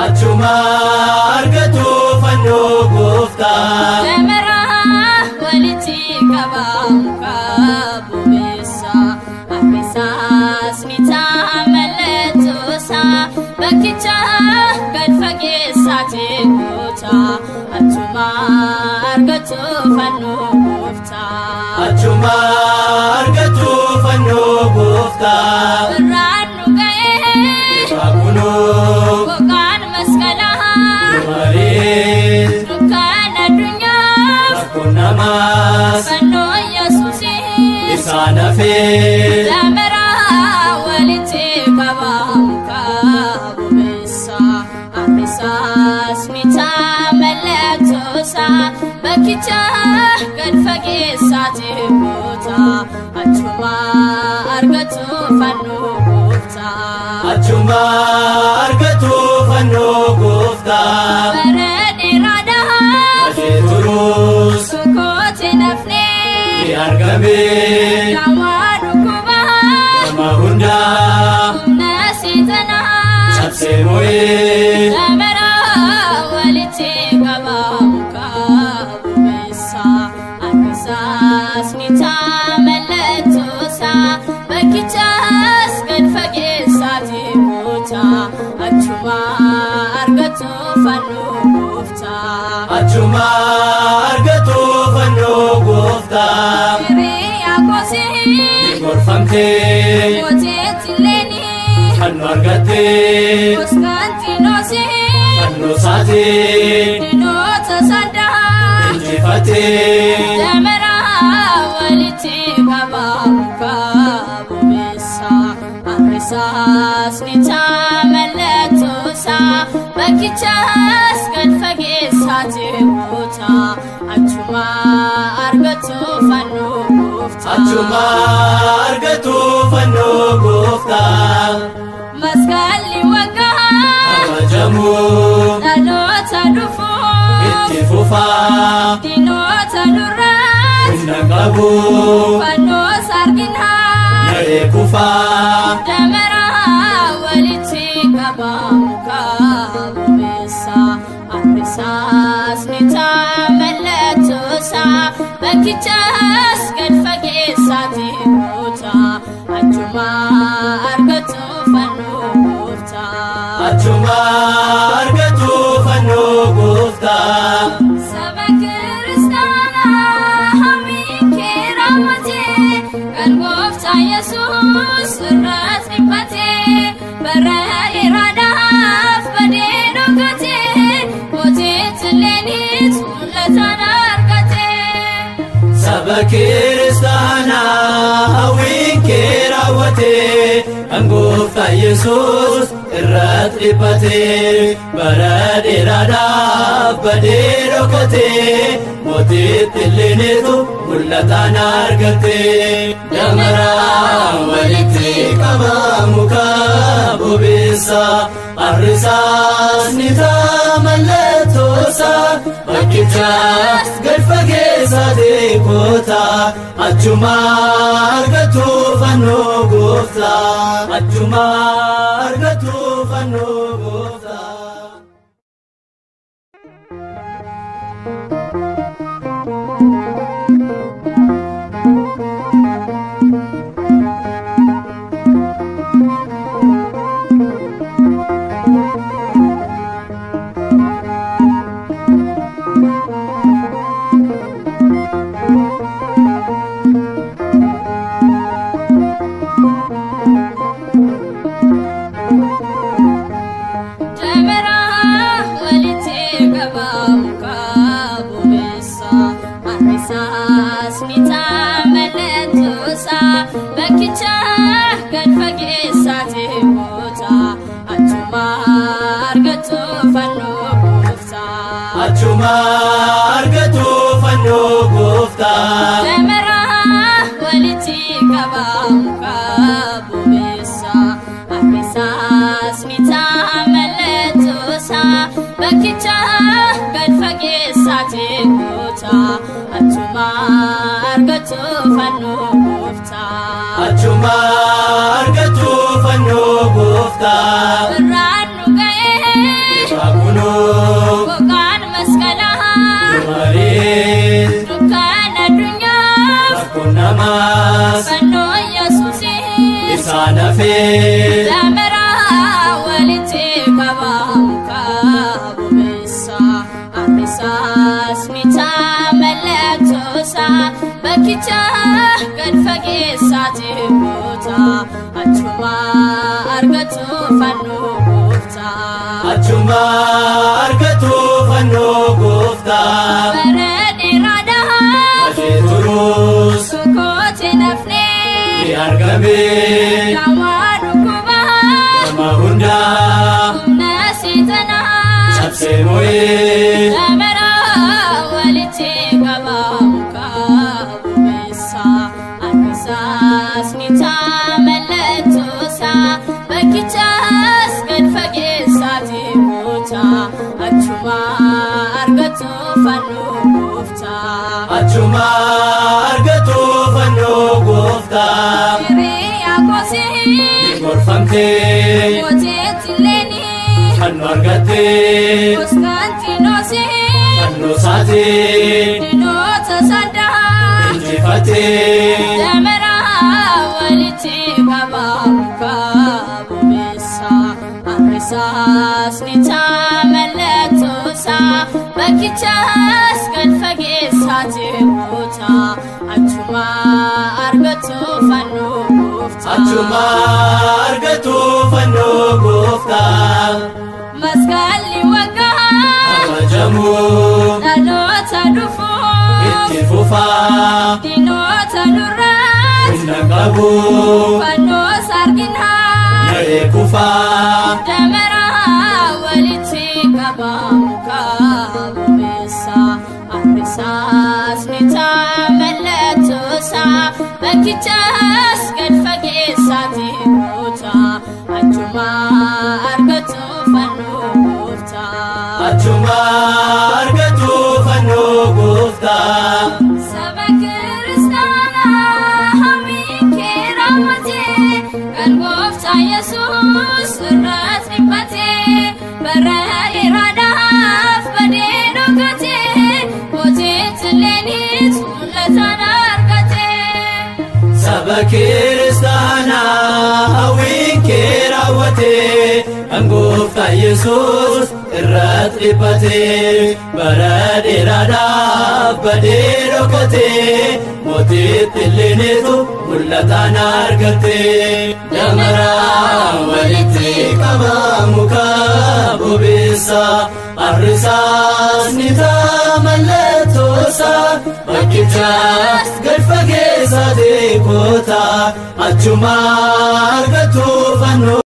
Achuma argatu fannoo gooftaa. Dameraa walitti qabamu kabubeessa Harkisaas ni ta'a mallattoosaa bakkicha gad fageessaa teekota achuma argatu fannoo gooftaa. Achuma argatu fannoo gooftaa. Birraan nu ga'ee Kunoo gogaan masqalaa marii dukkaan addunyaaf rakkoon namaas fannoo Yesuusiin isaan hafee. Dameraa walitti qabamu kabubeessa Harkisaas ni ta'a mallattoosaa bakkicha gad fageessaa teekota achuma argatu fannoo gooftaa. Achuma argatu fannoo gooftaa. Bara dheeraadhaaf Lafee turuus tokkotti nafnee ni argame dawaa dhukkubaa nama hundaa humna seexanaa cabsee mo'ee. Dameraa walitti qabamu kabubeessa Harkisaas ni ta'a mallattoosaa bakkichaas gad fageessaa teekota achuma argatu fannoo gooftaa. Achuma argatu fannoo gooftaa. Hiriyaa koosii Gorfamtee mootiitti leenii fannoo argattee Konstaantiinoosii fannoo isaatiin diinota saddaa injifattee. Dameraa walitti qabamu kabubeessa Harkisaas ni ta'a mallattoosaa bakkichaas gad fageessaa teekota achuma argatu fannoo gooftaa. Achuma argatu fannoo gooftaa. Masqalli waggaa Kabajamuu dhaloota dhufuuf itti fufaa diinota duraan humna qabu fannoos arginaa naree kufaa. Dameraa walitti qabamu kabubeessa Harkisaas ni ta'a mallattoosaa bakkichaas gad fageessaa teekota achuma argatu fannoo gooftaa. Achuma argatu fannoo gooftaa. Saba kiristaanaa hawwiin kee raawwatee kan gooftaa Yesuus irratti dhiphatee bara dheeraadhaaf badee dhokatee mootichi Leeniit mul'atan argatee. Saba kiristaanaa hawwiin kee raawwatee kan gooftaa Yesuus irratti dhiphatee bara dheeraadhaaf badee dhokatee mootitti Leeniitu mul'atan argatee. Dameraa walitti qabamu kabubeessa Harkisaas ni ta'a mallattoosaa bakkichaas gad fageessaa teekota achuma argatu fannoo gooftaa. Achuma argatu fannoo gooftaa. argatu fannoo gooftaa. Achuma argatu fannoo gooftaa. Damaraa walitti qabaa muka bobeessa. Harrisaas ni ta'a mallattoosaa. Bakkicha gad fageessaati goota. Achuma argatu fannoo gooftaa. Achuma argatu fannoo gooftaa. Birraan nu ga'ee Waaqunoo gogaan masqalaa. Marii Dukkaan addunyaaf rakkoon namaas fannoo Yesuusis. Isaan hafee. Damaraa walitti qabaa muka bobeessa. Harrisaas ni ta'a mallattoosaa. Bakkicha gad fageessaati goota. Achuma argatu fannoo gooftaa. Achuma argatu fannoo gooftaa. Bara dheeraadhaaf Lafee turus sukkootti nafnee. Ni argame Dawaa dhukkubaa nama hundaa humna seexanaa. Cabsee mo'ee. Damaraa walitti qabaa muka bobeessa. Harrisaas ni ta'a mallattoosaa. Bakkichaas gad fageessaati goota. Achuma argatu fannoo gooftaa. Achuma argatu fannoo gooftaa. Hiriyaa koosii Gorfamtee mootiitti leenii. Fannoo argattee Konstaantiinoosii fannoo isaatiin diinota saddaa. Injifattee. Damaraa walitti qabaa muka bobeessa. Harrisaas ni ta'a mallattoosaa. Bakkichaas gad fageessaati goota. Achuma argatu fannoo gooftaa. Achuma argatu fannoo gooftaa. Masqalli waggaa Kabajamuu dhaloota dhufuuf. Itti fufaa Diinota durraatti humna qabu fannoos arginaa. Naree kufaa. Damaraa walitti qabaa muka bobeessa. Harrisaas ni ta'a mallattoosaa. Bakkichaas gad fageessaati goota. Achuma argatu fannoo gooftaa. Achuma argatu fannoo gooftaa. Saba kiristaanaa hawwiin kee raawwatee kan gooftaa Yesuus irratti dhiphatee bara dheeraadhaaf badee dhokatee mootichi Illeenis mul'atan argatee. Saba kiristaanaa hawwiin kee raawwatee kan gooftaa Yesuus irratti dhiphatee bara dheeraadhaaf badee dhokatee mootitti Illeenetu mul'atan argatee. Damaraa walitti qabaa muka bobeessa. Harrisaas ni ta'a mallattoosaa. Bakkichaas gad fageessaati goota. Achuma argatu fannoo.